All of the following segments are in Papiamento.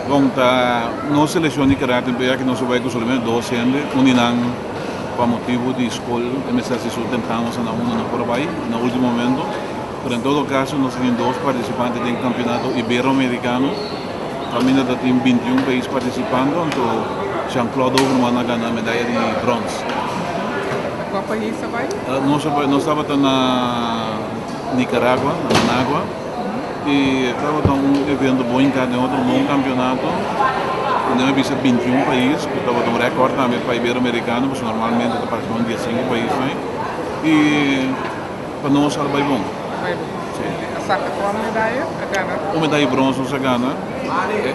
Bon, ta nos selekshon di karate en p'e aki nos a bai ku solamente dos hende, un di nan pa motibu di skol e mester hasi su tentanos na unda no por a bai na ultimo momento, pero en todo kaso nos tin dos partisipante den kampionato Iberoamerikano kaminda ta tin 21 pais partisipando, anto Jean Claude Overman a gana medaya di brons. Na kua pais a bai? Nos a bai, nos tabata na Nicaragua, na Managua. Y tabata un evento bon hinca den otro bon campeonato donde mi a bisa 21 pais cu tabata un record tambe pa Iberoamericano pasobra normalmente ta participa un 15 paisnan y pa nos a bay bon. Bay bon. Si. A saca cua medaya a gana? Un medaya brons nos a gana,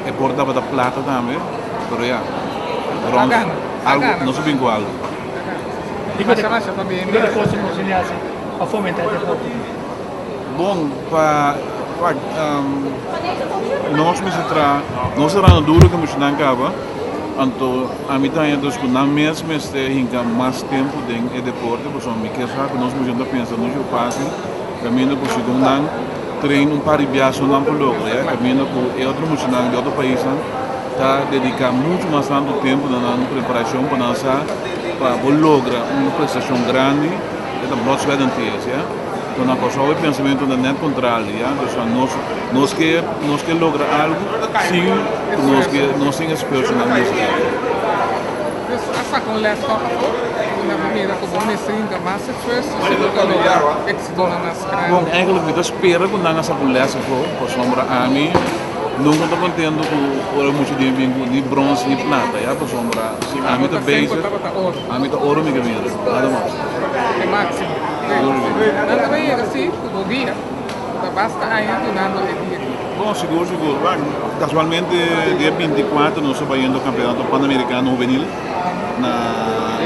e por tabata plata tambe pero ya brons. A gana. Algo, nos a bin cu algo. A gana. Masha masha pabia. Kico ta cosa cu boso haci pa fomenta e deporte? Bon, pa wak nos mester traha, nos a rana duro ku muchanan kaba, anto ami ta haña dus ku nan mes mester hinka mas tempu den e deporte pasobra mi ke sa ku nos muchanan ta pensa muchu fásil kaminda ku segun nan train un par di biaha so nan por logra ya, kaminda ku e otro muchanan di otro paisnan ta dediká muchu mas tantu tempu na nan preparashon pa nan sa pa bo logra un prestashon grandi e ta blood, sweat and tears ya. Pero na Kòrsou e pensamentu ta nèt kontrali, ya. Dus nos nos ke nos ke logra algu sin ku nos ke nos tin esfuersonan nesesario. Dus a saka un lès tòg afó ku nan a mira ku bo mester hinka mas esfuerso si bo ta logra éksitonan mas grandi. Bon, eigenlijk mi ta spera ku nan a saka un lès afó pasobra ami nunka ta kontentu ku ora mucha di mi bin ku ni brons ni plata, ya, pasobra si ami ta bezig. Ami ta oro mi camino, nada mas. E maximo. Nan ta bay yega si cu bo guia cu ta basta aña dunando e guia aki. Bon, sigur, sigur. Casualmente dia 24 nos ta bayendo Campeonato Panamericano Juvenil na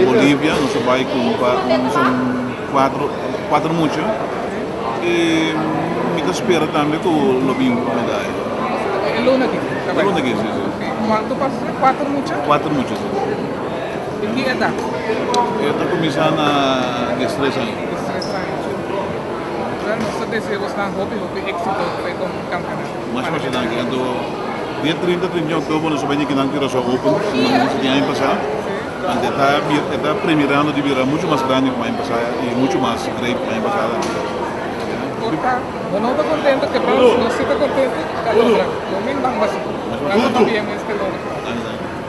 Bolivia. Nos ta bay cu un pa un son cuatro, cuatro mucha. Y mi ta spera tambe cu lo bin cu medaya. E luna aki ta bay? E luna aki, si, si. Cuanto pa cuatro mucha? Cuatro mucha, si. Di ki edat? E ta kuminsá na diestres aña. Diestres aña. Wel, nos ta desea bosnan hopi hopi éksito pa e kampeonato. Masha masha danki. Anto dia 30, 31 oktober nos ta bai di kinan Curaçao Open, ku nos tin aña pasá. Anto e ta e ta premirando di bira muchu mas grandi ku aña pasá i muchu mas great ku aña pasá tambe. Por ta, bo no ta kontento ke brons, nos si ta kontento, ta logra. Lo min ban basi. Nan ta pabia mes ke logra. Danki, danki.